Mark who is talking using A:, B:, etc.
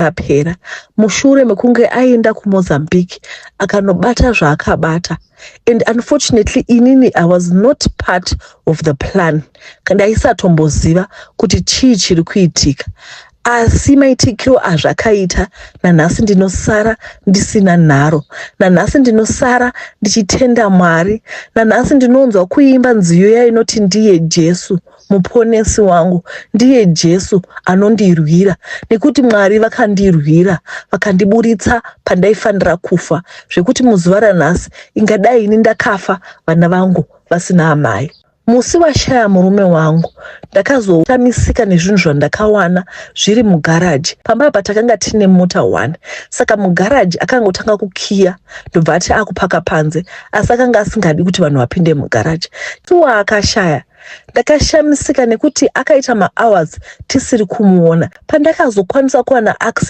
A: Rapera mushure mekunge aenda kuMozambique akanobata zvaakabata, and unfortunately inini I was not part of the plan. Ndaisatomboziva kuti chii chiri kuitika, asi maitikiro azvakaita nanhasi ndinosara ndisina nharo. Nanhasi ndinosara ndichitenda Mwari. Nanhasi ndinonzwa kuimba nziyo yainoti, "Ndiye Jesu muponesi wangu, ndiye Jesu anondirwira," nekuti Mwari vakandirwira, vakandiburitsa pandaifanira kufa, zvekuti muzuva ranhasi ingadai ini ndakafa, vana vangu vasina amai. Musi washaya murume wangu, ndakazoshamisika nezvinhu zvandakawana zviri mugaraji pamba apa. Takanga tine mota 1, saka mugaraji akangotanga kukiya, ndobva ati akupaka panze, asi akanga asingadi kuti vanhu vapinde mugaraji. Iwo akashaya, ndakashamisika nekuti akaita mahours tisiri kumuona. Pandakazokwanisa kuwana access